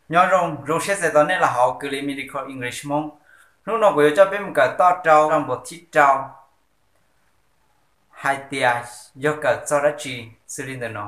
Nyob zoo, zoo siab txais tos nej los hauv kws li Medical English Hmoob. Hnub no kuv yuav coj peb mus kawm toj rau npaum thib rau hais tias yog kawm txog dab tsi xws li ntawm no.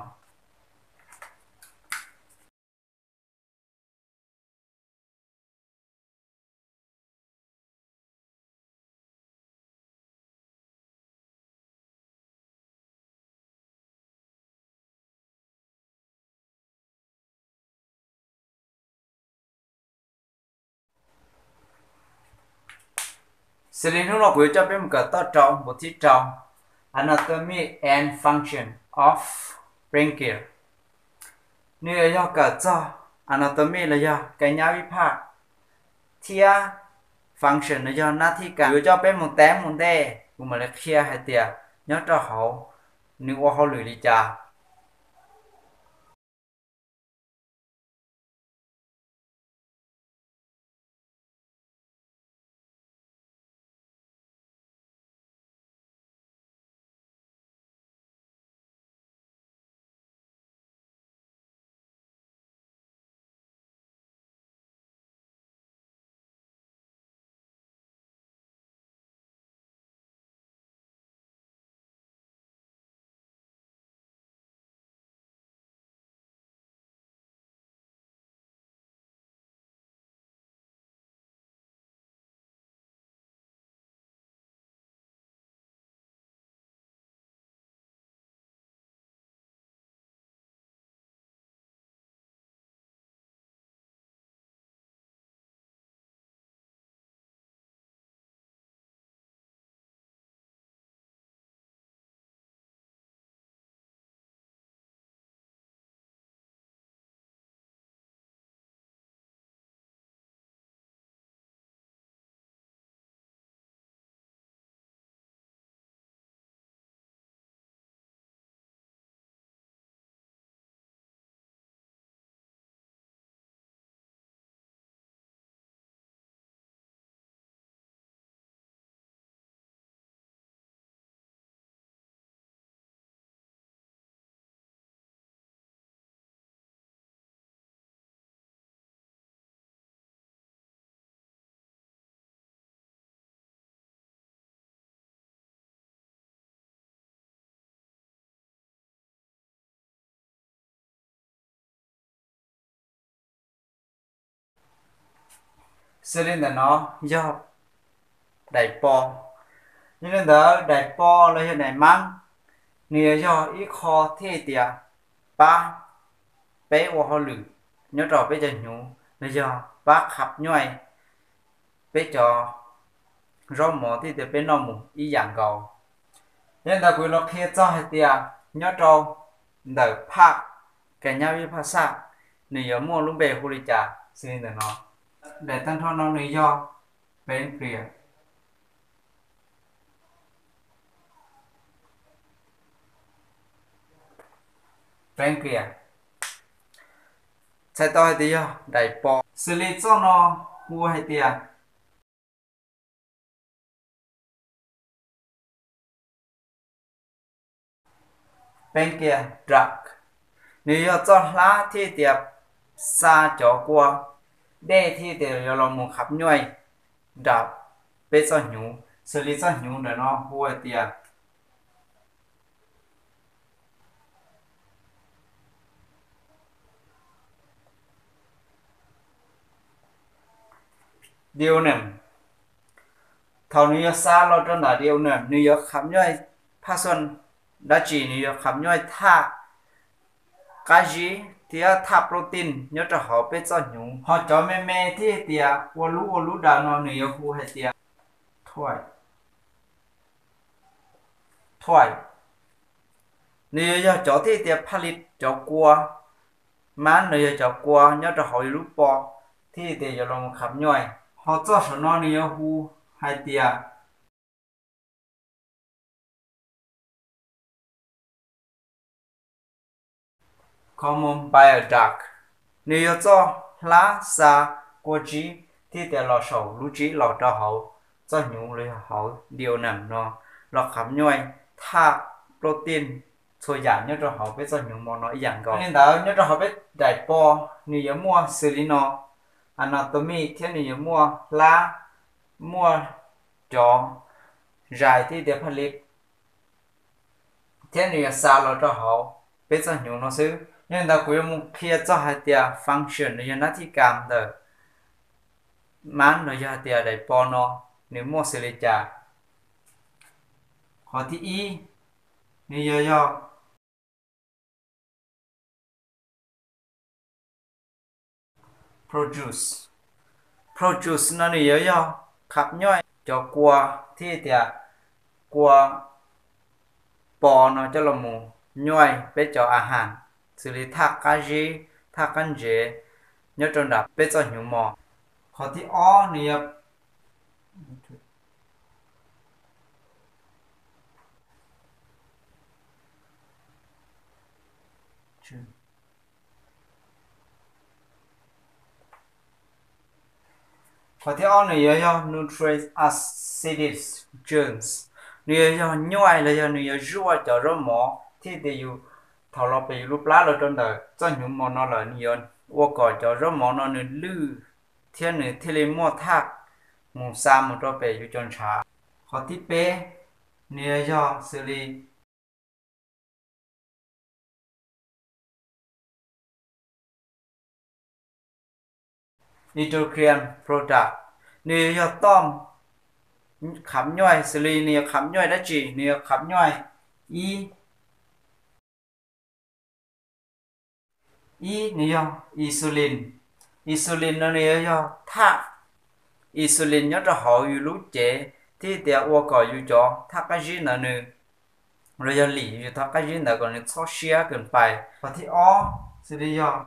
Xws li hnub no kuv yuav coj peb mus kawm toj rau npaum thib rau, Anatomy and Function of Pancreas. Nws yuav yog kawm txog anatomy los yog kab nyab vij phaj thiab function los yog nab thib kas. Kuv yuav coj peb mus tab mus ntej, kuv mam li qhia hais tias nyob rau hauv nws ua hauj lwm li cas. Xws li ntawm no yog daim po. Yog li ntawd daim po los yog daim mab, nws yuav yog ib qho thiaj tias pab peb ua hauj lwm nyob rau peb cov hnyuv, los yog pab khab nyuaj peb cov zaub mov thiaj tias peb noj mus ib yam nkaus. Yog li ntawd kuv los qhia txog hais tias nyob rau ntawm phaj kas nyab vij phaj xaj, nws yuav muaj lub npe hu li cas xws li ntawm no. Daim tag nrho no nws yog pancreas. Pancreas, txhais tau hais tias yog daim po. Xws li txoj no hu hais tias pancreas duct, nws yog txoj hlab thiaj tias xa cov kua dej thiaj tias yuav los mus khab nyuaj nram peb txoj hnyuv. Xws li txoj hnyuv ntawm no hu hais tias duodenum. Thaum nws yuav xa los rau ntawm duodenum, nws yuav khab nyuaj phaj xuaj dab tsi? Nws yuav khab nyuaj thaj qab zib thiab thaj protein nyob rau hauv peb txoj hnyuv. Ho cov me me thiaj tias ua lub ua lub dav no nws yuav hu hais tias tuaim. Nws yuav yog cov thiaj tias phaj li cov kua mab, nws yog cov kua nyob rau hauv yus lub po thiaj tias yuav los khab nyuaj. Ho txoj saum no nws yuav hu hais tias common bile duct, nws yog txoj hlab xa kua tsib thiaj tias los saum lub tsib los rau hauv txoj hnyuv los yog hauv duodenum no los khab nyuaj thaj protein txhua yam nyob rau hauv peb txoj hnyuv mos no ib yam nkaus. Li ntawd nyob rau hauv peb daim pos nws yuav muaj xws li no, anatomy, thiab nws yuav muaj hlab, muaj cov zais thiab tias phaj li, thiab nws yuav xa los rau hauv peb txoj hnyuv no xwb. Yog li ntawd kuv yuav mus qhia txog hais tias function los yog nab thij kas ntawm mab los yog hais tias daim pos no nws muaj xws li cas. Qhov thib ib, nws yuav yog produce. Produce no nws yuav yog kham nyuaj cov kua thiab tias kua pos no coj los mus nyuaj peb cov a has, xws li thaj qab zib, thaj qab ntsev nyob rau nram peb txoj hnyuv mos. Qhov thib ob nws yog Qhov thib ob nws yuav yog nucleic acids, nws yuav yog nyuaj los yog nws yuav zuaj cov zaub mov thiab tias yus thaum los pem yus lub plab los rau ntawm txoj hnyuv mos no lawm nws yuav ua kom cov zaub mov no nws lwj thiab nws thiaj li muaj thaj mus xa mus rau pem yus cov ntshav. Qhov thib peb nws yuav yog xws li endocrine product, nws yuav yog tom kham nyuaj, xws li nws yuav kham nyuaj dab tsi, nws yuav kham nyuaj ib, ib nws yog insulin. Insulin no nws yuav yog thaj insulin nyob rau hauv yus lub cev thiab tias ua kom yus cov thaj qab zib ntawd nws, los yog lim yus thaj qab zib ntawd kom nws txhob siab kawg pais. Qhov thib ob xws li yog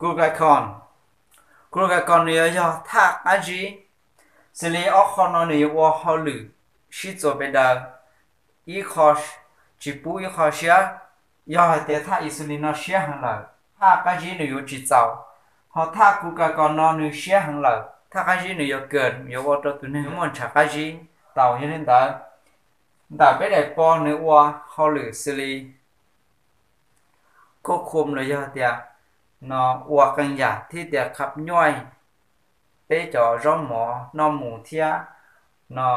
glucagon. Glucagon nws yuav yog thaj qab zib, xws li ob qho no nws yuav ua hauj lwm sib txuas pes daws, ib qho tsis pub ib qho siab. Yog hais tias thaj insulin no siab heev lawm, thaj qab zib nws yuav tsis txaus, ho thaj glucagon no nws siab heev lawm, thaj qab zib nws yuav kawg, yuav ua rau tus neeg muaj ntshav qab zib tau. Yog li ntawd, ntawm peb daim pos nws ua hauj lwm xws li khuj khum los yog tias no ua qee yam thiab tias kham nyuaj peb cov zaub mov noj mus thiab no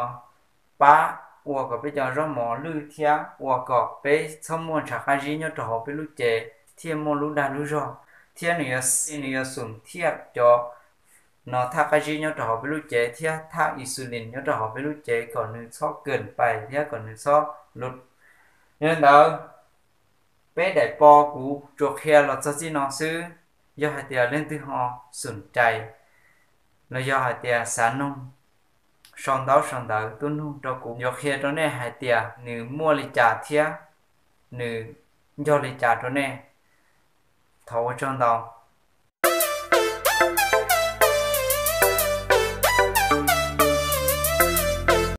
pab ua kom peb cov zaub mov lwj thiab ua kom peb txhob muaj ntshav qab zib nyob rau hauv peb lub cev thiaj muaj lub dag lub zog, thiab nws yuav, nws yuav xum thiaj cov no thaj qab zib nyob rau hauv peb lub cev thiab thaj insulin nyob rau hauv peb lub cev kom nws txhob kawg pais thiab kom nws txhob lus. Yog li ntawd, peb daim pos kuv tsuas qhia los txog txij no xwb. Yog hais tias leej twg ho xum cai los yog hais tias xav noog sau ntaub sau ntawv tuaj nug rau kuv, yuav qhia rau nej hais tias nws muaj li cas thiab nws nco li cas rau nej. Thov ua tsaug ntau.